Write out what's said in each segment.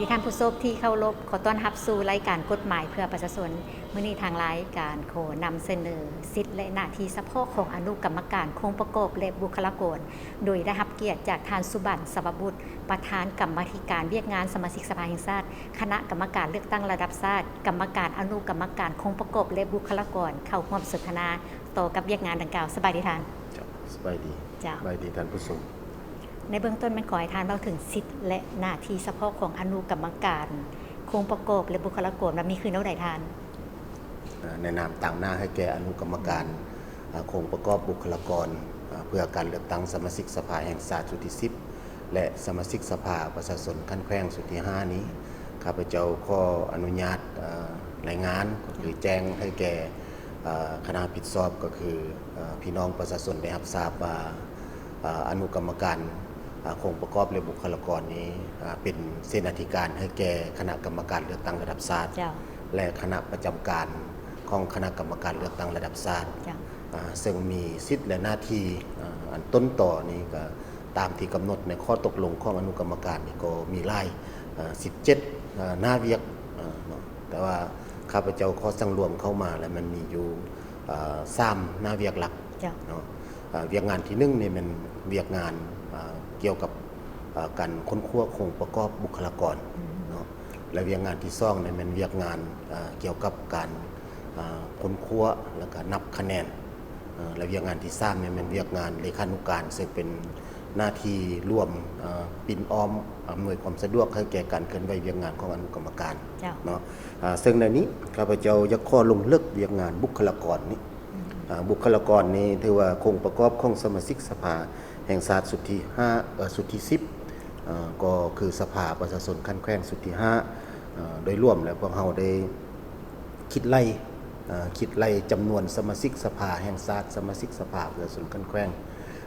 ທີ່ທ່ານຜູ້ຊົມທີ່ເຄົາລົບ, ຂໍຕ້ອນຮັບສູ່ລາຍການກົດໝາຍເພື່ອປະຊາຊົນ. ມື້ນີ້ທາງລາຍການຂໍນຳສະເໜີສິດ ແລະ ໜ້າທີ່ສະເພາະຂອງອະນຸກຳມະການໂຄງປະກອບ ແລະ ບຸກຄະລາກອນ, ໂດຍໄດ້ຮັບກຽດຈາກທ່ານ ສຸບັນ ສະຫວະບຸດ, ປະທານກຳມາທິການວຽກງານສະມາຊິກສະພາແຫ່ງຊາດ, ຄະນະກຳມະການເລືອກຕັ້ງລະດັບຊາດ, ກຳມະການອະນຸກຳມະການໂຄງປະກອບ ແລະ ບຸກຄະລາກອນ ເຂົ້າຮ່ວມສົນທະນາຕໍ່ກັບວຽກງານດັ່ງກ່າວ. ສະບາຍດີທ່ານ. ເຈົ້າ ສະບາຍດີ. ເຈົ້າ ສະບາຍດີທ່ານຜູ້ຊົມ. ໃນເບື້ອງຕົ້ນແມ່ນຂໍໃຫ້ທ່ານເວົ້າເຖິງສິດ ແລະ ໜ້າທີ່ສະເພາະຂອງອະນຸກຳມະການໂຄງປະກອບ ແລະ ບຸກຄະລາກອນ ວ່າມີຄືແນວໃດທ່ານ? ເອີ ໃນນາມຕາງໜ້າໃຫ້ແກ່ອະນຸກຳມະການ ເອີ ໂຄງປະກອບບຸກຄະລາກອນ ເອີ ເພື່ອການເລືອກຕັ້ງສະມາຊິກສະພາແຫ່ງຊາດຊຸດທີສິບ ແລະ ສະມາຊິກສະພາປະຊາຊົນຂັ້ນແຂວງຊຸດທີຫ້ານີ້, ຂ້າພະເຈົ້າຂໍອະນຸຍາດ ເອີ ລາຍງານ ກໍຄືແຈ້ງໃຫ້ແກ່ ເອີ ຄະນະຮັບຜິດຊອບ ກໍຄື ເອີ ພີ່ນ້ອງປະຊາຊົນໄດ້ຮັບຊາບວ່າ ເອີ ອະນຸກຳມະການ ເອີ ໂຄງປະກອບ ແລະ ບຸກຄະລາກອນນີ້ ເປັນເສນາທິການໃຫ້ແກ່ຄະນະກຳມະການເລືອກຕັ້ງລະດັບຊາດ ເຈົ້າ ແລະ ຄະນະປະຈຳການຂອງຄະນະກຳມະການເລືອກຕັ້ງລະດັບຊາດ ເຈົ້າ ເຊິ່ງມີສິດ ແລະ ໜ້າທີ່ ອັນຕົ້ນຕໍນີ້ກໍຕາມທີ່ກຳນົດໃນຂໍ້ຕົກລົງຂອງອະນຸກຳມະການນີ້ກໍມີຫຼາຍ ເອີ ສິບເຈັດ ເອີ ໜ້າວຽກ ເອີ ເນາະ ແຕ່ວ່າຂ້າພະເຈົ້າຂໍສັງລວມເຂົ້າມາ ແລ້ວມັນມີຢູ່ ເອີ ສາມໜ້າວຽກຫຼັກ ເຈົ້າ ເນາະ. ເອີ ວຽກງານທີໜຶ່ງນີ້ແມ່ນວຽກງານ ເອີ ກ່ຽວກັບ ເອີ ການຄົ້ນຄວ້າໂຄງປະກອບບຸກຄະລາກອນ ອືມ ເນາະ ແລະ ວຽກງານທີສອງນີ້ແມ່ນວຽກງານ ເອີ ກ່ຽວກັບການ ເອີ ຄົ້ນຄວ້າ ແລ້ວກະນັບຄະແນນ ເອີ ແລະ ວຽກງານທີສາມນີ້ແມ່ນວຽກງານເລຂານຸການ ເຊິ່ງເປັນໜ້າທີ່ລວມ ເອີ ປິ່ນອ້ອມ ອຳນວຍຄວາມສະດວກໃຫ້ແກ່ການເຄື່ອນໄຫວວຽກງານຂອງອະນຸກຳມະການ ເຈົ້າ ເນາະ. ເຊິ່ງໃນນີ້ຂ້າພະເຈົ້າຢາກຂໍລົງເລິກວຽກງານບຸກຄະລາກອນນີ້ ອືມ ອາ ບຸກຄະລາກອນນີ້ຖືວ່າໂຄງປະກອບຂອງສະມາຊິກສະພາແຫ່ງຊາດຊຸດທີຫ້າ ເອີ ຊຸດທີສິບ ເອີ ກໍຄືສະພາປະຊາຊົນຂັ້ນແຂວງຊຸດທີຫ້າ ເອີ ໂດຍລວມແລ້ວພວກເຮົາໄດ້ຄິດໄລ່ ເອີ ຄິດໄລ່ຈຳນວນສະມາຊິກສະພາແຫ່ງຊາດ, ສະມາຊິກສະພາປະຊາຊົນຂັ້ນແຂວງ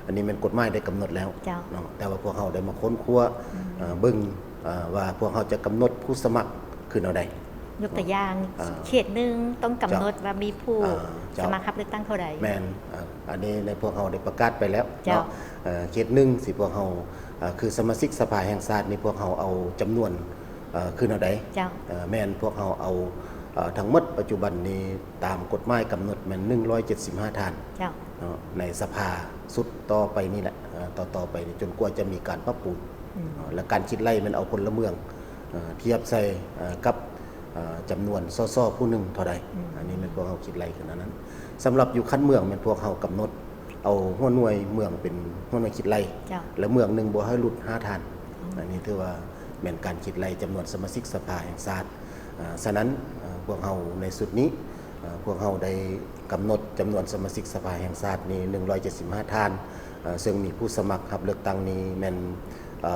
ອັນນີ້ແມ່ນກົດໝາຍໄດ້ກຳນົດແລ້ວ ເຈົ້າ ເນາະ ແຕ່ວ່າພວກເຮົາໄດ້ມາຄົ້ນຄວ້າ ອືມ ເອີ ເບິ່ງ ເອີ ວ່າພວກເຮົາຈະກຳນົດຜູ້ສະໝັກຄືແນວໃດ ຍົກຕົວຢ່າງ ເອີ ເຂດໜຶ່ງຕ້ອງກຳນົດ ເຈົ້າ ວ່າມີຜູ້ ເອີ ເຈົ້າ ສະໝັກຮັບເລືອກຕັ້ງເທົ່າໃດ? ແມ່ນ ເອີ ອັນນີ້ໃນພວກເຮົາໄດ້ປະກາດໄປແລ້ວ ເຈົ້າ ເນາະ ເອີ ເຂດໜຶ່ງທີ່ພວກເຮົາ ເອີ ຄືສະມາຊິກສະພາແຫ່ງຊາດນີ້ ພວກເຮົາເອົາຈຳນວນ ເອີ ຄືແນວໃດ? ເຈົ້າ ເອີ ແມ່ນພວກເຮົາເອົາ ເອີ ທັງໝົດປັດຈຸບັນນີ້ຕາມກົດໝາຍກຳນົດແມ່ນໜຶ່ງຮ້ອຍເຈັດສິບຫ້າທ່ານ ເຈົ້າ ເນາະ ໃນສະພາຊຸດຕໍ່ໄປນີ້ແຫຼະ ເອີ ຕໍ່ໆໄປນີ້ຈົນກວ່າຈະມີການປັບປຸງ ອືມ ເນາະ ແລະ ການຄິດໄລ່ແມ່ນເອົາພົນລະເມືອງ ເອີ ທຽບໃສ່ ເອີ ກັບ ເອີ ຈຳນວນ ສສ ຜູ້ໜຶ່ງເທົ່າໃດ ອືມ ອັນນີ້ແມ່ນພວກເຮົາຄິດໄລ່ຂຶ້ນອັນນັ້ນ. ສຳລັບຢູ່ຂັ້ນເມືອງແມ່ນພວກເຮົາກຳນົດເອົາຫົວໜ່ວຍເມືອງເປັນຫົວໜ່ວຍຄິດໄລ່ ເຈົ້າ ແລະ ເມືອງໜຶ່ງບໍ່ໃຫ້ຫຼຸດຫ້າທ່ານ ອືມ ອັນນີ້ຖືວ່າແມ່ນການຄິດໄລ່ຈຳນວນສະມາຊິກສະພາແຫ່ງຊາດ. ເອີ ສະນັ້ນ ເອີ ພວກເຮົາໃນຊຸດນີ້ ເອີ ພວກເຮົາໄດ້ກຳນົດຈຳນວນສະມາຊິກສະພາແຫ່ງຊາດນີ້ໜຶ່ງຮ້ອຍເຈັດສິບຫ້າທ່ານ ເອີ ເຊິ່ງມີຜູ້ສະໝັກຮັບເລືອກຕັ້ງນີ້ແມ່ນ ເອີ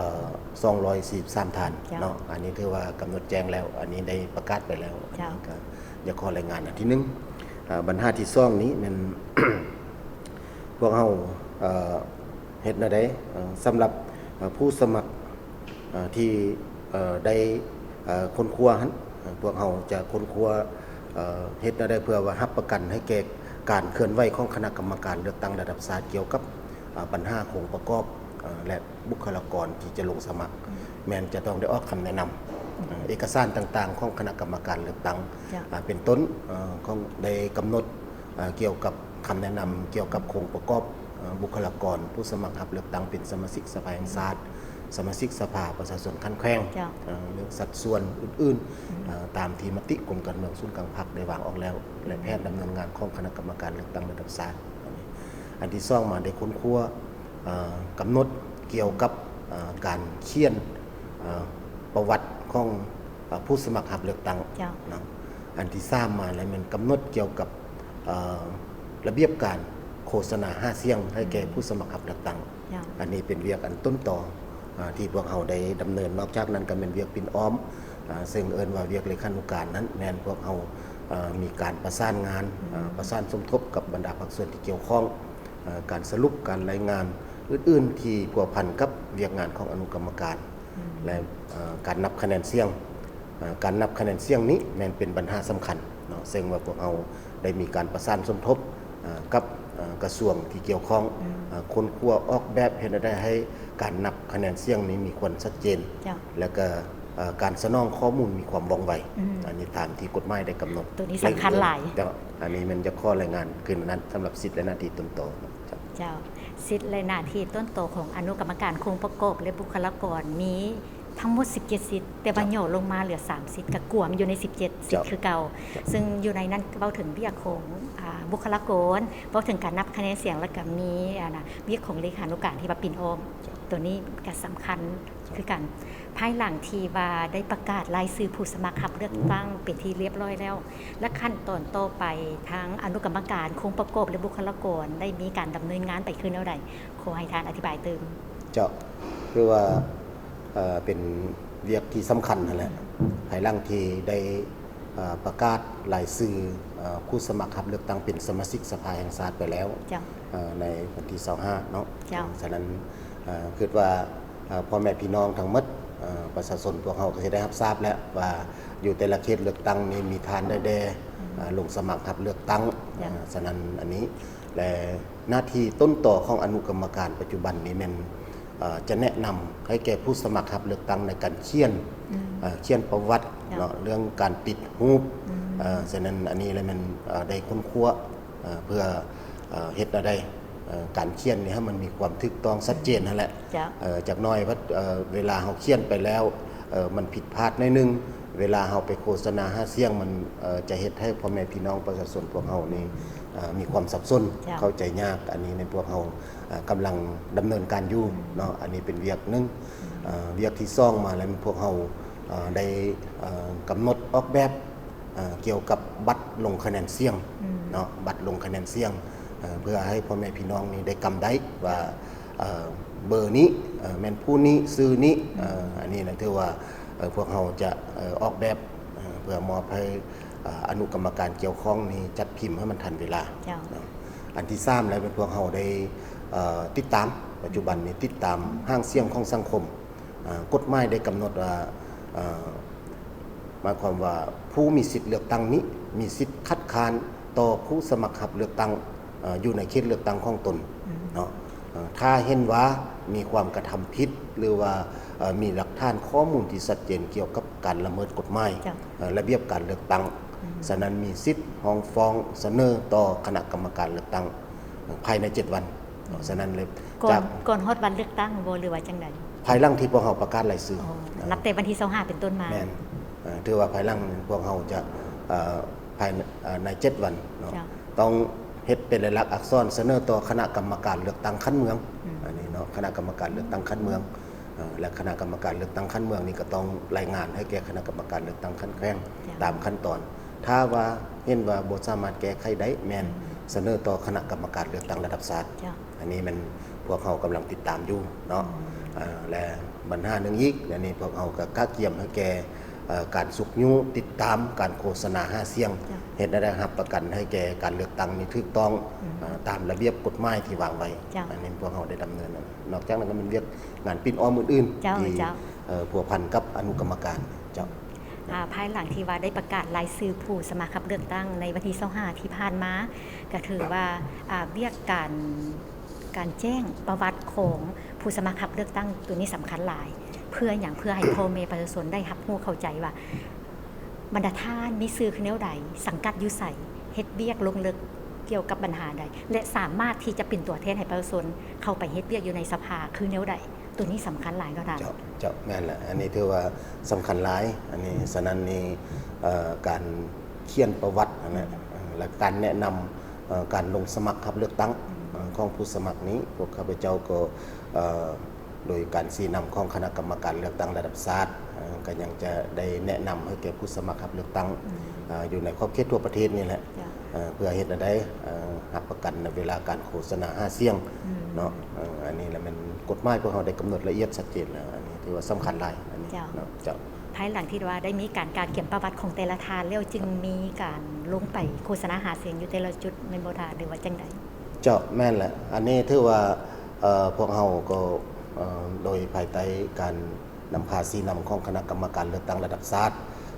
ສອງຮ້ອຍສີ່ສິບສາມທ່ານ ເຈົ້າ ເນາະ ອັນນີ້ຖືວ່າກຳນົດແຈ້ງແລ້ວ ອັນນີ້ໄດ້ປະກາດໄປແລ້ວ ເຈົ້າ ອັນນີ້ກໍຢາກຂໍລາຍງານອັນທີໜຶ່ງ ເອີ ບັນຫາທີສອງນີ້ແມ່ນ ພວກເຮົາ ເອີ ເຮັດແນວໃດ ເອີ ສຳລັບ ເອີ ຜູ້ສະໝັກ ເອີ ທີ່ ເອີ ໄດ້ ເອີ ຄົ້ນຄວ້າຫັ້ນ ເອີ ພວກເຮົາຈະຄົ້ນຄວ້າ ເອີ ເຮັດແນວໃດເພື່ອວ່າຮັບປະກັນໃຫ້ແກ່ການເຄື່ອນໄຫວຂອງຄະນະກຳມະການເລືອກຕັ້ງລະດັບຊາດກ່ຽວກັບ ເອີ ບັນຫາໂຄງປະກອບ ເອີ ແລະ ບຸກຄະລາກອນທີ່ຈະລົງສະໝັກ ອືມ ແມ່ນຈະຕ້ອງໄດ້ອອກຄຳແນະນຳ ອືມ ເອີ ເອກະສານຕ່າງໆຂອງຄະນະກຳມະການເລືອກຕັ້ງ ເຈົ້າ ອາ ເປັນຕົ້ນ ເອີ ຂອງ ໄດ້ກຳນົດ ເອີ ກ່ຽວກັບຄຳແນະນຳກ່ຽວກັບໂຄງປະກອບ ເອີ ບຸກຄະລາກອນຜູ້ສະໝັກຮັບເລືອກຕັ້ງເປັນສະມາຊິກສະພາແຫ່ງຊາດ, ສະມາຊິກສະພາປະຊາຊົນຂັ້ນແຂວງ, ເຈົ້າ. ເອີ ເລື່ອງສັດສ່ວນອື່ນໆ, ອືມ ເອີ ຕາມທີ່ມະຕິກົມການເມືອງສູນກາງພັກໄດ້ວາງອອກແລ້ວ ແລະ ອືມ ແຜນດຳເນີນງານຂອງຄະນະກຳມະການເລືອກຕັ້ງລະດັບຊາດ. ອັນທີສອງມາໄດ້ຄົ້ນຄວ້າ ເອີ ກຳນົດກ່ຽວກັບ ເອີ ການຂຽນ ເອີ ປະຫວັດຂອງ ເອີ ຜູ້ສະໝັກຮັບເລືອກຕັ້ງ ເຈົ້າ ເນາະ. ອັນທີສາມມາແລ້ວແມ່ນກຳນົດກ່ຽວກັບ ເອີ ລະບຽບການໂຄສະນາຫາສຽງໃຫ້ແກ່ ອືມ ຜູ້ສະໝັກຮັບເລືອກຕັ້ງ ເຈົ້າ. ອັນນີ້ເປັນວຽກອັນຕົ້ນຕໍ ເອີ ທີ່ພວກເຮົາໄດ້ດຳເນີນ. ນອກຈາກນັ້ນກໍແມ່ນວຽກປິ່ນອ້ອມ ເຊິ່ງເອີ້ນວ່າວຽກເລຂານຸການນັ້ນ ແມ່ນພວກເຮົາ ເອີ ມີການປະສານງານ ອືມ ເອີ ປະສານສົມທົບກັບບັນດາພາກສ່ວນທີ່ກ່ຽວຂ້ອງ ເອີ ການສະຫຼຸບການລາຍງານອື່ນໆທີ່ພົວພັນກັບວຽກງານຂອງອະນຸກຳມະການ ອືມ ແລະ ເອີ ການນັບຄະແນນສຽງ. ເອີ ການນັບຄະແນນສຽງນີ້ແມ່ນເປັນບັນຫາສຳຄັນເນາະ, ເຊິ່ງວ່າພວກເຮົາໄດ້ມີການປະສານສົມທົບ ເອີ ກັບ ເອີ ກະຊວງທີ່ກ່ຽວຂ້ອງ ອືມ ເອີ ຄົ້ນຄວ້າອອກແບບເຮັດແນວໃດໃຫ້ການນັບຄະແນນສຽງນີ້ມີຄວາມຊັດເຈນ ເຈົ້າ ແລະ ກະ ເອີ ການສະໜອງຂໍ້ມູນມີຄວາມວ່ອງໄວ. ອືມ ອັນນີ້ຕາມທີ່ກົດໝາຍໄດ້ກຳນົດ. ໂຕນີ້ສຳຄັນຫຼາຍ. ເຈົ້າ ອັນນີ້ແມ່ນຈະຂໍລາຍງານຄືນນັ້ນສຳລັບສິດ ແລະ ໜ້າທີ່ຕົ້ນຕໍເນາະ. ເຈົ້າ ເຈົ້າ ສິດ ແລະ ໜ້າທີ່ຕົ້ນຕໍຂອງອະນຸກຳມະການໂຄງປະກອບ ແລະ ບຸກຄະລາກອນມີທັງໝົດສິບເຈັດສິດ ແຕ່ວ່າຫຍໍ້ລົງມາເຫຼືອສາມສິດ ກໍກວມຢູ່ໃນສິບເຈັດສິດຄືເກົ່າ. ເຈົ້າ ເຈົ້າ ຊຶ່ງຢູ່ໃນນັ້ນເວົ້າເຖິງວຽກຂອງ ອາ ບຸກຄະລາກອນ, ເວົ້າເຖິງການນັບຄະແນນສຽງ ແລ້ວກໍມີ ອາ ນະ ວຽກຂອງເລຂານຸການທີ່ວ່າປິ່ນອ້ອມ. ເຈົ້າ ໂຕນີ້ກໍສຳຄັນ ເຈົ້າ ຄືກັນ. ພາຍຫຼັງທີ່ວ່າໄດ້ປະກາດລາຍຊື່ຜູ້ສະໝັກຮັບເລືອກຕັ້ງເປັນທີ່ລຽບຮ້ອຍແລ້ວ ແລະ ຂັ້ນຕອນຕໍ່ໄປ ທາງອະນຸກຳມະການໂຄງປະກອບ ແລະ ບຸກຄະລາກອນ ໄດ້ມີການດຳເນີນງານໄປຄືແນວໃດ? ຂໍໃຫ້ທ່ານອະທິບາຍຕື່ມ. ເຈົ້າ ຄືວ່າ ເອີ ເປັນວຽກທີ່ສຳຄັນຫັ້ນແຫຼະ. ພາຍຫຼັງທີ່ໄດ້ ເອີ ປະກາດລາຍຊື່ ເອີ ຜູ້ສະໝັກຮັບເລືອກຕັ້ງເປັນສະມາຊິກສະພາແຫ່ງຊາດໄປແລ້ວ ເຈົ້າ ເອີ ໃນວັນທີຊາວຫ້າເນາະ. ເຈົ້າ ສະນັ້ນ ເອີ ຄິດວ່າ ເອີ ພໍ່ແມ່ພີ່ນ້ອງທັງໝົດ ເອີ ປະຊາຊົນພວກເຮົາກໍຊິໄດ້ຮັບຊາບແລ້ວວ່າ ຢູ່ແຕ່ລະເຂດເລືອກຕັ້ງນີ້ມີທ່ານໃດແດ່ ອືມ ເອີ ລົງສະໝັກຮັບເລືອກຕັ້ງ. ເຈົ້າ ເອີ ສະນັ້ນອັນນີ້ ແລະ ໜ້າທີ່ຕົ້ນຕໍຂອງອະນຸກຳມະການປັດຈຸບັນນີ້ແມ່ນ ເອີ ຈະແນະນຳໃຫ້ແກ່ຜູ້ສະໝັກຮັບເລືອກຕັ້ງໃນການຂຽນ ອືມ ເອີ ຂຽນປະຫວັດ ເຈົ້າ ເນາະ ເລື່ອງການຕິດຮູບ ອືມ ເອີ ສະນັ້ນອັນນີ້ແຫຼະແມ່ນ ເອີ ໄດ້ຄົ້ນຄວ້າ ເອີ ເພື່ອ ເອີ ເຮັດແນວໃດ ເອີ ການຂຽນນີ້ໃຫ້ມັນມີຄວາມຖືກຕ້ອງຊັດເຈນຫັ້ນແຫຼະ. ເຈົ້າ ເອີ ຈັກໜ້ອຍ ເອີ ເວລາເຮົາຂຽນໄປແລ້ວ ເອີ ມັນຜິດພາດໜ້ອຍໜຶ່ງ ເວລາເຮົາໄປໂຄສະນາຫາສຽງ ມັນ ເອີ ຈະເຮັດໃຫ້ພໍ່ແມ່ພີ່ນ້ອງປະຊາຊົນພວກເຮົານີ້ ເອີ ມີຄວາມສັບສົນ ເຈົ້າ ເຂົ້າໃຈຍາກ. ອັນນີ້ໃນພວກເຮົາ ເອີ ກຳລັງດຳເນີນການຢູ່ ອືມ ເນາະ. ອັນນີ້ເປັນວຽກໜຶ່ງ. ອືມ ເອີ ວຽກທີສອງມາແລ້ວ ພວກເຮົາ ເອີ ໄດ້ ເອີ ກຳນົດອອກແບບ ເອີ ກ່ຽວກັບບັດລົງຄະແນນສຽງ ອືມ ເນາະ ບັດລົງຄະແນນສຽງ ເອີ ເພື່ອໃຫ້ພໍ່ແມ່ພີ່ນ້ອງນີ້ໄດ້ກຳໄດ້ວ່າ ເອີ ເບີນີ້ ເອີ ແມ່ນຜູ້ນີ້ ຊື່ນີ້. ອືມ ເອີ ອັນນີ້ນະ ຖືວ່າ ເອີ ພວກເຮົາຈະ ເອີ ອອກແບບ ເອີ ເພື່ອມອບໃຫ້ ເອີ ອະນຸກຳມະການກ່ຽວຂ້ອງນີ້ຈັດພິມໃຫ້ມັນທັນເວລາ. ເຈົ້າ ເນາະ. ອັນທີສາມແລ້ວ ແມ່ນພວກເຮົາໄດ້ ເອີ ຕິດຕາມ ປັດຈຸບັນນີ້ຕິດຕາມຫາງສຽງຂອງສັງຄົມ. ເອີ ກົດໝາຍໄດ້ກຳນົດວ່າ ເອີ ໝາຍຄວາມວ່າຜູ້ມີສິດເລືອກຕັ້ງນີ້ມີສິດຄັດຄ້ານຕໍ່ຜູ້ສະໝັກຮັບເລືອກຕັ້ງ ເອີ ຢູ່ໃນເຂດເລືອກຕັ້ງຂອງຕົນ ອືມ ເນາະ. ເອີ ຖ້າເຫັນວ່າມີຄວາມກະທຳຜິດ ຫຼືວ່າ ເອີ ມີຫຼັກຖານຂໍ້ມູນທີ່ຊັດເຈນກ່ຽວກັບການລະເມີດກົດໝາຍ ເຈົ້າ ເອີ ລະບຽບການເລືອກຕັ້ງ ອືມ ສະນັ້ນມີສິດຮ້ອງຟ້ອງສະເໜີຕໍ່ຄະນະກຳມະການເລືອກຕັ້ງ ເອີ ພາຍໃນເຈັດວັນ. ເນາະ ສະນັ້ນເລີຍ ກ່ອນ ຈາກ ກ່ອນຮອດວັນເລືອກຕັ້ງບໍ່ ຫຼືວ່າຈັ່ງໃດ? ພາຍຫຼັງທີ່ພວກເຮົາປະກາດລາຍຊື່ ອໍ ເນາະ ນັບແຕ່ວັນທີຊາວຫ້າເປັນຕົ້ນມາ. ແມ່ນ ເອີ ຖືວ່າພາຍຫຼັງພວກເຮົາຈະ ເອີ ພາຍ ເອີ ໃນເຈັດວັນເນາະ ເຈົ້າ ຕ້ອງເຮັດເປັນລາຍລັກອັກສອນສະເໜີຕໍ່ຄະນະກຳມະການເລືອກຕັ້ງຂັ້ນເມືອງ ອືມ ອັນນີ້ເນາະ ຄະນະກຳມະການເລືອກຕັ້ງຂັ້ນເມືອງ ເອີ ແລະ ຄະນະກຳມະການເລືອກຕັ້ງຂັ້ນເມືອງນີ້ກໍຕ້ອງລາຍງານໃຫ້ແກ່ຄະນະກຳມະການເລືອກຕັ້ງຂັ້ນແຂວງ ເຈົ້າ ຕາມຂັ້ນຕອນ. ຖ້າວ່າເຫັນວ່າບໍ່ສາມາດແກ້ໄຂໄດ້ ແມ່ນ ອືມ ສະເໜີຕໍ່ຄະນະກຳມະການເລືອກຕັ້ງລະດັບຊາດ. ເຈົ້າ ອັນນີ້ແມ່ນພວກເຮົາກຳລັງຕິດຕາມຢູ່ເນາະ. ອືມ ເອີ ແລະ ບັນຫາໜຶ່ງອີກ ອັນນີ້ພວກເຮົາກໍກະກຽມໃຫ້ແກ່ ເອີ ການຊຸກຍູ້ຕິດຕາມການໂຄສະນາຫາສຽງ ເຈົ້າ ເຮັດໃຫ້ໄດ້ຮັບປະກັນໃຫ້ແກ່ການເລືອກຕັ້ງນີ້ຖືກຕ້ອງ ອືມ ເອີ ຕາມລະບຽບກົດໝາຍທີ່ວາງໄວ້. ເຈົ້າ ອັນນີ້ພວກເຮົາໄດ້ດຳເນີນ. ນອກຈາກນັ້ນກໍແມ່ນວຽກງານປິ່ນອ້ອມອື່ນໆ ເຈົ້າ ທີ່ ເຈົ້າ ເອີ ພົວພັນກັບອະນຸກຳມະການ. ເຈົ້າ ອາ ພາຍຫຼັງທີ່ວ່າໄດ້ປະກາດລາຍຊື່ຜູ້ສະໝັກຮັບເລືອກຕັ້ງໃນວັນທີຊາວຫ້າທີ່ຜ່ານມາ ກໍຖືວ່າ ອາ ວຽກການ ການແຈ້ງປະຫວັດຂອງຜູ້ສະໝັກຮັບເລືອກຕັ້ງໂຕນີ້ສຳຄັນຫຼາຍ. ເພື່ອຫຍັງ? ເພື່ອໃຫ້ພໍ່ແມ່ປະຊາຊົນໄດ້ຮັບຮູ້ເຂົ້າໃຈວ່າ ບັນດາທ່ານມີຊື່ຄືແນວໃດ, ສັງກັດຢູ່ໃສ, ເຮັດວຽກລົງເລິກກ່ຽວກັບບັນຫາໃດ ແລະ ສາມາດທີ່ຈະເປັນຕົວແທນໃຫ້ປະຊາຊົນເຂົ້າໄປເຮັດວຽກຢູ່ໃນສະພາຄືແນວໃດ. ໂຕນີ້ສຳຄັນຫຼາຍເນາະທ່ານ. ເຈົ້າ ເຈົ້າ ແມ່ນແຫຼະ ອັນນີ້ຖືວ່າສຳຄັນຫຼາຍ. ອັນນີ້ ສະນັ້ນນີ້ ເອີ ການຂຽນປະຫວັດຫັ້ນແຫຼະ ເອີ ແລະ ການແນະນຳ ເອີ ການລົງສະໝັກຮັບເລືອກຕັ້ງ ເອີ ຂອງຜູ້ສະໝັກນີ້ ພວກຂ້າພະເຈົ້າກໍ ເອີ ໂດຍການຊີ້ນຳຂອງຄະນະກຳມະການເລືອກຕັ້ງລະດັບຊາດ ເອີ ກໍຍັງຈະໄດ້ແນະນຳໃຫ້ແກ່ຜູ້ສະໝັກຮັບເລືອກຕັ້ງ ເອີ ຢູ່ໃນຂອບເຂດທົ່ວປະເທດນີ້ແຫຼະ ເອີ ເພື່ອເຮັດໃຫ້ໄດ້ ເອີ ຮັບປະກັນໃນເວລາການໂຄສະນາຫາສຽງເນາະ. ເອີ ອັນນີ້ລະແມ່ນກົດໝາຍພວກເຮົາໄດ້ກຳນົດລະອຽດຊັດເຈນແລ້ວ ອັນນີ້ຖືວ່າສຳຄັນຫຼາຍ ອັນນີ້ເນາະ. ເຈົ້າ ພາຍຫຼັງທີ່ວ່າໄດ້ມີການກະກຽມປະຫວັດຂອງແຕ່ລະທ່ານແລ້ວ ຈຶ່ງມີການລົງໄປໂຄສະນາຫາສຽງຢູ່ແຕ່ລະຈຸດແມ່ນບໍ່ທ່ານ ຫຼືວ່າຈັ່ງໃດ? ເຈົ້າ ແມ່ນແຫຼະ ອັນນີ້ຖືວ່າ ເອີ ພວກເຮົາກໍ ເອີ ໂດຍພາຍໃຕ້ການ ນຳພາຊີ້ນຳຂອງຄະນະກຳມະການເລືອກຕັ້ງລະດັບຊາດ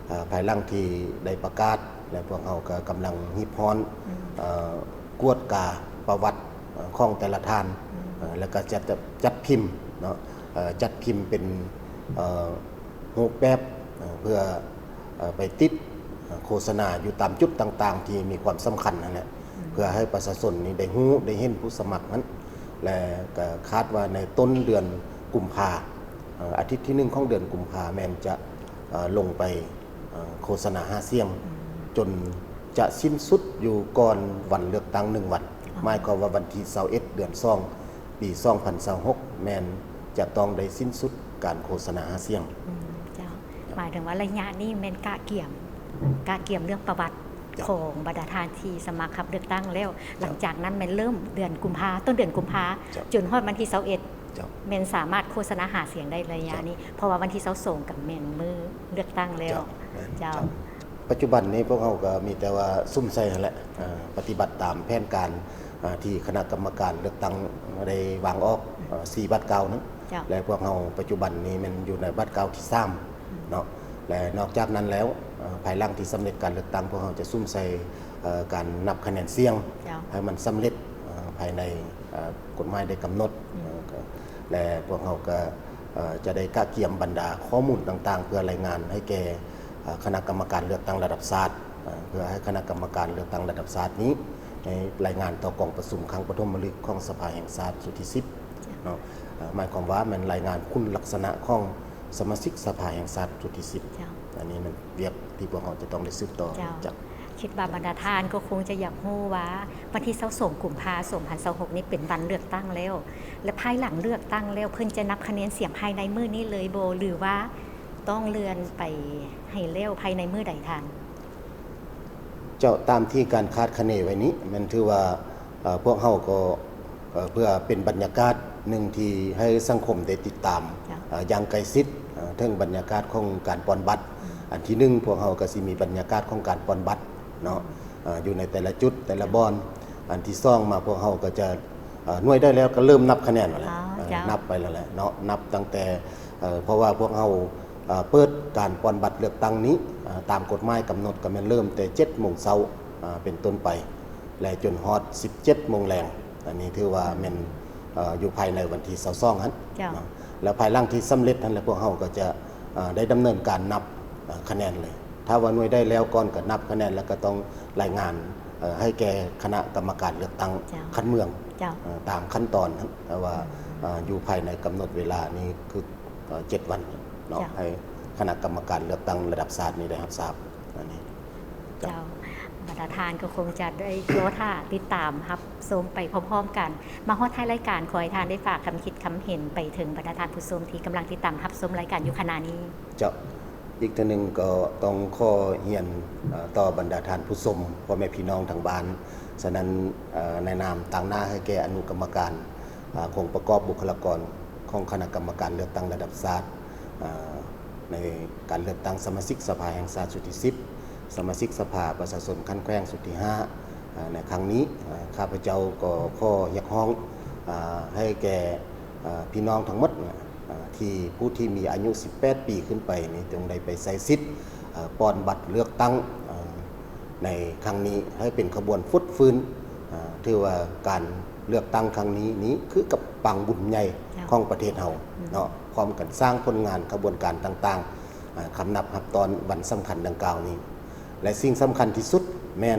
ເອີ ພາຍຫຼັງທີ່ໄດ້ປະກາດ ແລະ ພວກເຮົາກໍກຳລັງຮີບຮ້ອນ ເອີ ກວດກາປະຫວັດ ເອີ ຂອງແຕ່ລະທ່ານ ເອີ ແລ້ວກໍຈັດ ຈັດພິມເນາະ ເອີ ຈັດພິມເປັນ ເອີ ຮູບແບບ ເອີ ເພື່ອ ເອີ ໄປຕິດ ເອີ ໂຄສະນາຢູ່ຕາມຈຸດຕ່າງໆ ທີ່ມີຄວາມສຳຄັນຫັ້ນແຫຼະ ເພື່ອໃຫ້ປະຊາຊົນນີ້ໄດ້ຮູ້ໄດ້ເຫັນຜູ້ສະໝັກນັ້ນ ແລະ ກໍຄາດວ່າໃນຕົ້ນເດືອນກຸມພາ ເອີ ອາທິດທີໜຶ່ງຂອງເດືອນກຸມພາ ແມ່ນຈະ ເອີ ລົງໄປ ເອີ ໂຄສະນາຫາສຽງ ຈົນຈະສິ້ນສຸດຢູ່ກ່ອນວັນເລືອກຕັ້ງໜຶ່ງວັນ ໝາຍຄວາມວ່າວັນທີຊາວເອັດ ເດືອນສອງ ປີສອງພັນຊາວຫົກ ແມ່ນຈະຕ້ອງໄດ້ສິ້ນສຸດການໂຄສະນາຫາສຽງ. ອືມ ເຈົ້າ ເຈົ້າ ໝາຍເຖິງວ່າໄລຍະນີ້ແມ່ນກະກຽມ ກະກຽມເລື່ອງປະຫວັດ ເຈົ້າ ຂອງບັນດາທ່ານທີ່ສະໝັກຮັບເລືອກຕັ້ງແລ້ວ ເຈົ້າ ຫຼັງຈາກນັ້ນແມ່ນເລີ່ມເດືອນກຸມພາ ຕົ້ນເດືອນກຸມພາ ເຈົ້າ ຈົນຮອດວັນທີຊາວເອັດ ເຈົ້າ ແມ່ນສາມາດໂຄສະນາຫາສຽງໄດ້ໄລຍະນີ້ ເຈົ້າ ເພາະວ່າວັນທີຊາວສອງກໍແມ່ນມື້ເລືອກຕັ້ງແລ້ວ. ເຈົ້າ ແມ່ນ ເຈົ້າ ເຈົ້າ ປັດຈຸບັນນີ້ພວກເຮົາກໍມີແຕ່ວ່າສຸມໃສ່ຫັ້ນແຫຼະ ເອີ ປະຕິບັດຕາມແຜນການ ເອີ ທີ່ຄະນະກຳມະການເລືອກຕັ້ງໄດ້ວາງອອກ ເອີ ສີ່ບາດກ້າວນັ້ນ ເຈົ້າ ແລະ ພວກເຮົາປັດຈຸບັນນີ້ແມ່ນຢູ່ໃນບາດກ້າວທີສາມ ເນາະ ແລະ ນອກຈາກນັ້ນແລ້ວ ເອີ ພາຍຫຼັງທີ່ສຳເລັດການເລືອກຕັ້ງ ພວກເຮົາຈະສຸມໃສ່ ເອີ ການນັບຄະແນນສຽງ ເຈົ້າ ໃຫ້ມັນສຳເລັດ ເອີ ພາຍໃນ ເອີ ກົດໝາຍໄດ້ກຳນົດ ອືມ ເອີ ກໍ ແລະ ພວກເຮົາກໍ ເອີ ຈະໄດ້ກະກຽມບັນດາຂໍ້ມູນຕ່າງໆ ເພື່ອລາຍງານໃຫ້ແກ່ ເອີ ຄະນະກຳມະການເລືອກຕັ້ງລະດັບຊາດ ເອີ ເພື່ອໃຫ້ຄະນະກຳມະການເລືອກຕັ້ງລະດັບຊາດນີ້ ໃຫ້ລາຍງານຕໍ່ກອງປະຊຸມຄັ້ງປະຖົມມະລຶກຂອງສະພາແຫ່ງຊາດຊຸດທີສິບ ເຈົ້າ ເນາະ ເອີ ໝາຍຄວາມວ່າແມ່ນລາຍງານຄຸນລັກສະນະຂອງສະມາຊິກສະພາແຫ່ງຊາດຊຸດທີສິບ ເຈົ້າ ອັນນີ້ແມ່ນວຽກທີ່ພວກເຮົາຈະຕ້ອງໄດ້ສືບຕໍ່ ເຈົ້າ ຈາກ ຄິດວ່າບັນດາທ່ານກໍຄົງຈະຢາກຮູ້ວ່າ ວັນທີຊາວສອງ ກຸມພາ ສອງພັນຊາວຫົກນີ້ເປັນວັນເລືອກຕັ້ງແລ້ວ ແລະ ພາຍຫຼັງເລືອກຕັ້ງແລ້ວ ເພິ່ນຈະນັບຄະແນນສຽງພາຍໃນມື້ນີ້ເລີຍບໍ່ ຫຼືວ່າຕ້ອງເລື່ອນໄປໃຫ້ແລ້ວພາຍໃນມື້ໃດທ່ານ? ເຈົ້າ ຕາມທີ່ການຄາດຄະເນໄວ້ນີ້ ແມ່ນຖືວ່າ ເອີ ພວກເຮົາກໍ ເອີ ເພື່ອເປັນບັນຍາກາດໜຶ່ງທີ່ໃຫ້ສັງຄົມໄດ້ຕິດຕາມ ເຈົ້າ ເອີ ຢ່າງໃກ້ຊິດ ເອີ ເຖິງບັນຍາກາດຂອງການປ່ອນບັດ ອືມ ອັນທີໜຶ່ງ ພວກເຮົາກໍຊິມີບັນຍາກາດຂອງການປ່ອນບັດເນາະ ອືມ ເອີ ຢູ່ໃນແຕ່ລະຈຸດ ແຕ່ລະບ່ອນ ອັນທີສອງມາ ພວກເຮົາກໍຈະ ເອີ ໜ່ວຍໃດແລ້ວກໍເລີ່ມນັບຄະແນນແລ້ວແຫຼະ ເອີ ເຈົ້າ ນັບໄປແລ້ວແຫຼະເນາະ ນັບຕັ້ງແຕ່ ເອີ ເພາະວ່າພວກເຮົາ ເອີ ເປີດການປ່ອນບັດເລືອກຕັ້ງນີ້ ເອີ ຕາມກົດໝາຍກຳນົດກໍແມ່ນເລີ່ມແຕ່ເຈັດໂມງເຊົ້າ ເອີ ເປັນຕົ້ນໄປ ແລະ ຈົນຮອດສິບເຈັດໂມງແລງ ອັນນີ້ຖືວ່າແມ່ນ ເອີ ຢູ່ພາຍໃນວັນທີຊາວສອງຫັ້ນ ເຈົ້າ ເນາະ ແລ້ວພາຍຫຼັງທີ່ສຳເລັດຫັ້ນແຫຼະ ພວກເຮົາກໍຈະ ເອີ ໄດ້ດຳເນີນການນັບ ເອີ ຄະແນນເລີຍ ຖ້າວ່າໜ່ວຍໃດແລ້ວກ່ອນກໍນັບຄະແນນ ແລ້ວກໍຕ້ອງລາຍງານ ເອີ ໃຫ້ແກ່ຄະນະກຳມະການເລືອກຕັ້ງ ເຈົ້າ ຂັ້ນເມືອງ ເຈົ້າ ເອີ ຕາມຂັ້ນຕອນ ເພາະວ່າ ອືມ ເອີ ຢູ່ພາຍໃນກຳນົດເວລານີ້ຄື ເອີ ເຈັດວັນເນາະ ເຈົ້າ ໃຫ້ຄະນະກຳມະການເລືອກຕັ້ງລະດັບຊາດນີ້ໄດ້ຮັບຊາບ ອັນນີ້ ເຈົ້າ ເຈົ້າ ບັນດາທ່ານກໍຄົງຈະໄດ້ລໍຖ້າຕິດຕາມຮັບຊົມໄປພ້ອມໆກັນ ມາຮອດທ້າຍລາຍການ ຂໍໃຫ້ທ່ານໄດ້ຝາກຄຳຄິດຄຳເຫັນໄປເຖິງບັນດາທ່ານຜູ້ຊົມທີ່ກຳລັງຕິດຕາມຮັບຊົມລາຍການຢູ່ຂະນະນີ້. ເຈົ້າ ອີກເທື່ອໜຶ່ງກໍຕ້ອງຂໍຮຽນ ເອີ ຕໍ່ບັນດາທ່ານຜູ້ຊົມ ພໍ່ແມ່ພີ່ນ້ອງທາງບ້ານ ສະນັ້ນ ເອີ ໃນນາມຕາງໜ້າໃຫ້ແກ່ອະນຸກຳມະການ ເອີ ອົງປະກອບບຸກຄະລາກອນຂອງຄະນະກຳມະການເລືອກຕັ້ງລະດັບຊາດ ເອີ ໃນການເລືອກຕັ້ງສະມາຊິກສະພາແຫ່ງຊາດຊຸດທີສິບ ສະມາຊິກສະພາປະຊາຊົນຂັ້ນແຂວງຊຸດທີຫ້າ ເອີ ໃນຄັ້ງນີ້ ເອີ ຂ້າພະເຈົ້າກໍຂໍຮຽກຮ້ອງ ເອີ ໃຫ້ແກ່ ເອີ ພີ່ນ້ອງທັງໝົດ ເອີ ທີ່ ຜູ້ທີ່ມີອາຍຸສິບແປດປີຂຶ້ນໄປນີ້ ຈົ່ງໄດ້ໄປໃຊ້ສິດ ເອີ ປ່ອນບັດເລືອກຕັ້ງ ເອີ ໃນຄັ້ງນີ້ໃຫ້ເປັນຂະບວນຟົດຟື້ນ ເອີ ຖືວ່າການເລືອກຕັ້ງຄັ້ງນີ້ນີ້ຄືກັບປາງບຸນໃຫຍ່ ເຈົ້າ ຂອງປະເທດເຮົາ ອືມ ເນາະ ພ້ອມກັນສ້າງຜົນງານຂະບວນການຕ່າງໆ ເອີ ຄຳນັບຮັບຕ້ອນວັນສຳຄັນດັ່ງກ່າວນີ້ ແລະ ສິ່ງສຳຄັນທີ່ສຸດແມ່ນ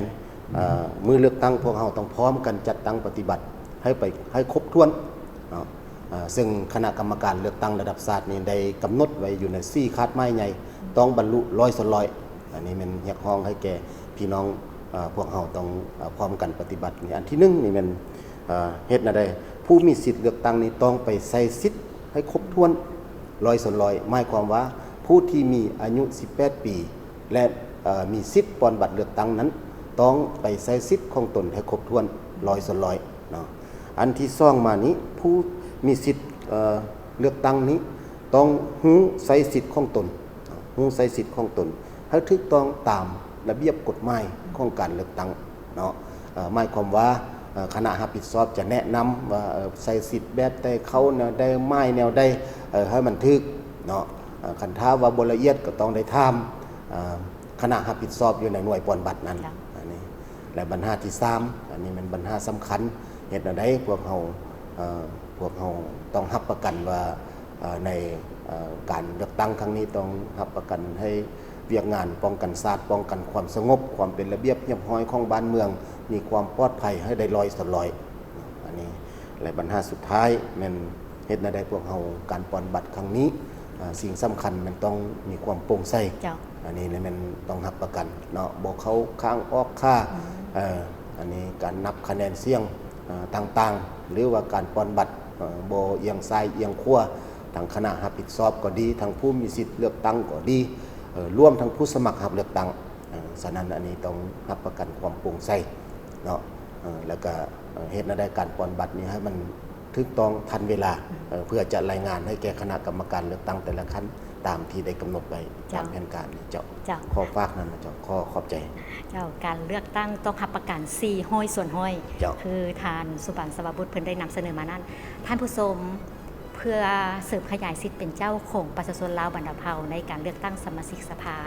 ເອີ ມື້ເລືອກຕັ້ງພວກເຮົາຕ້ອງພ້ອມກັນຈັດຕັ້ງປະຕິບັດໃຫ້ໄປ ໃຫ້ຄົບຖ້ວນເນາະ ເອີ ເຊິ່ງຄະນະກຳມະການເລືອກຕັ້ງລະດັບຊາດນີ້ໄດ້ກຳນົດໄວ້ຢູ່ໃນສີ່ຄາດໝາຍໃຫຍ່ ຕ້ອງບັນລຸຮ້ອຍສ່ວນຮ້ອຍ ອັນນີ້ແມ່ນຮຽກຮ້ອງໃຫ້ແກ່ພີ່ນ້ອງ ເອີ ພວກເຮົາຕ້ອງ ເອີ ພ້ອມກັນປະຕິບັດນີ້ ອັນທີໜຶ່ງນີ້ແມ່ນ ເອີ ເຮັດແນວໃດ ຜູ້ມີສິດເລືອກຕັ້ງນີ້ຕ້ອງໄປໃຊ້ສິດໃຫ້ຄົບຖ້ວນຮ້ອຍສ່ວນຮ້ອຍ ໝາຍຄວາມວ່າຜູ້ທີ່ມີອາຍຸສິບແປດປີ ແລະ ເອີ ມີສິດປ່ອນບັດເລືອກຕັ້ງນັ້ນ ຕ້ອງໄປໃຊ້ສິດຂອງຕົນໃຫ້ຄົບຖ້ວນຮ້ອຍສ່ວນຮ້ອຍເນາະ. ອັນທີສອງມານີ້ ຜູ້ມີສິດ ເອີ ເລືອກຕັ້ງນີ້ ຕ້ອງຮູ້ໃຊ້ສິດຂອງຕົນ ຮູ້ໃຊ້ສິດຂອງຕົນໃຫ້ຖືກຕ້ອງຕາມລະບຽບກົດໝາຍຂອງການເລືອກຕັ້ງເນາະ. ເອີ ໝາຍຄວາມວ່າ ເອີ ຄະນະຮັບຜິດຊອບຈະແນະນຳວ່າ ເອີ ໃຊ້ສິດແບບໃດ ເຂົ້າແນວໃດ ໝາຍແນວໃດ ເອີ ໃຫ້ມັນຖືກເນາະ. ເອີ ຄັນຖ້າວ່າບໍ່ລະອຽດກໍຕ້ອງໄດ້ຖາມ ເອີ ຄະນະຮັບຜິດຊອບຢູ່ໃນໜ່ວຍປ່ອນບັດນັ້ນ ເຈົ້າ ອັນນີ້ ແລະ ບັນຫາທີສາມ ອັນນີ້ແມ່ນບັນຫາສຳຄັນ ເຮັດແນວໃດພວກເຮົາ ເອີ ພວກເຮົາຕ້ອງຮັບປະກັນວ່າ ເອີ ໃນ ເອີ ການເລືອກຕັ້ງຄັ້ງນີ້ ຕ້ອງຮັບປະກັນໃຫ້ວຽກງານປ້ອງກັນຊາດ, ປ້ອງກັນຄວາມສະຫງົບ, ຄວາມເປັນລະບຽບຮຽບຮ້ອຍຂອງບ້ານເມືອງ ມີຄວາມປອດໄພໃຫ້ໄດ້ຮ້ອຍສ່ວນຮ້ອຍ. ອັນນີ້ ແລະ ບັນຫາສຸດທ້າຍແມ່ນເຮັດແນວໃດພວກເຮົາ ການປ່ອນບັດຄັ້ງນີ້ ເອີ ສິ່ງສຳຄັນແມ່ນຕ້ອງມີຄວາມໂປ່ງໃສ. ເຈົ້າ. ອັນນີ້ແຫຼະແມ່ນຕ້ອງຮັບປະກັນເນາະ, ບໍ່ເຂົ້າຂ້າງອອກຂ້າງ. ອືມ. ເອີ ອັນນີ້ການນັບຄະແນນສຽງ ເອີ ຕ່າງໆ ຫຼືວ່າການປ່ອນບັດ ເອີ ບໍ່ອຽງຊ້າຍອຽງຂວາທາງຄະນະຮັບຜິດຊອບກໍດີ, ທາງຜູ້ມີສິດເລືອກຕັ້ງກໍດີ, ເອີ ລວມທັງຜູ້ສະໝັກຮັບເລືອກຕັ້ງ. ເອີ ສະນັ້ນ ອັນນີ້ຕ້ອງຮັບປະກັນຄວາມໂປ່ງໃສເນາະ, ເອີ ແລ້ວກະ ເອີ ເຮັດແນວໃດການປ່ອນບັດນີ້ໃຫ້ມັນຖືກຕ້ອງທັນເວລາ ເອີ ເພື່ອຈະລາຍງານໃຫ້ແກ່ຄະນະກຳມະການເລືອກຕັ້ງແຕ່ລະຂັ້ນ ຕາມທີ່ໄດ້ກຳນົດໄວ້ ເຈົ້າ ຕາມແຜນການນີ້. ເຈົ້າ. ເຈົ້າ. ຂໍຝາກນັ້ນນະເຈົ້າ. ຂໍຂອບໃຈ. ເຈົ້າ. ການເລືອກຕັ້ງຕ້ອງຮັບປະກັນສີ່ຮ້ອຍສ່ວນຮ້ອຍ ເຈົ້າ ຄືທ່ານ ສຸບັນ ສະຫວະບຸດ ເພິ່ນໄດ້ນຳສະເໜີມານັ້ນ. ທ່ານຜູ້ຊົມ, ເພື່ອເສີມຂະຫຍາຍສິດເປັນເຈົ້າຂອງປະຊາຊົນລາວບັນດາເຜົ່າໃນການເລືອກຕັ້ງສະມາຊິກສະພາ,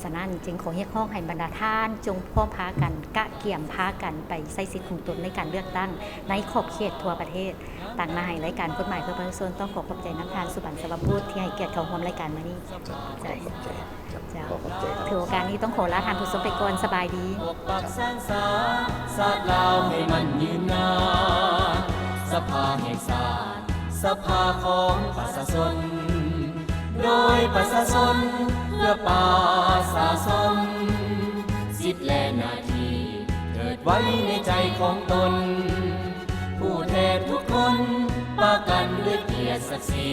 ສະນັ້ນຈຶ່ງຂໍຮຽກຮ້ອງໃຫ້ບັນດາທ່ານຈົ່ງພ້ອມພາກັນກະກຽມພາກັນໄປໃຊ້ສິດຂອງຕົນໃນການເລືອກຕັ້ງໃນຂອບເຂດທົ່ວປະເທດ. ຕາງໜ້າໃຫ້ລາຍການກົດໝາຍເພື່ອປະຊາຊົນ ຕ້ອງຂໍຂອບໃຈນຳທ່ານ ສຸບັນ ສະຫວະບຸດ ທີ່ໃຫ້ກຽດເຂົ້າຮ່ວມລາຍການມື້ນີ້. ເຈົ້າ. ເຈົ້າ. ຂໍຂອບໃຈ. ເຈົ້າ. ເຈົ້າ. ຂໍຂອບໃຈຄັບ. ຖືໂອກາດນີ້ຕ້ອງຂໍລາທ່ານຜູ້ຊົມໄປກ່ອນ. ສະບາຍດີ. ພວກປັກສານສາ ຊາດລາວໃຫ້ມັນຍືນນານ, ສະພາແຫ່ງຊາດ ສະພາຂອງປະຊາຊົນ ໂດຍປະຊາຊົນ ເພື່ອປະຊາຊົນ, ສິດ ແລະ ໜ້າທີ່ ເກີດໄວ້ໃນໃຈຂອງຕົນ, ຜູ້ແທນທຸກຄົນ ປະກັນດ້ວຍກຽດສັກສີ.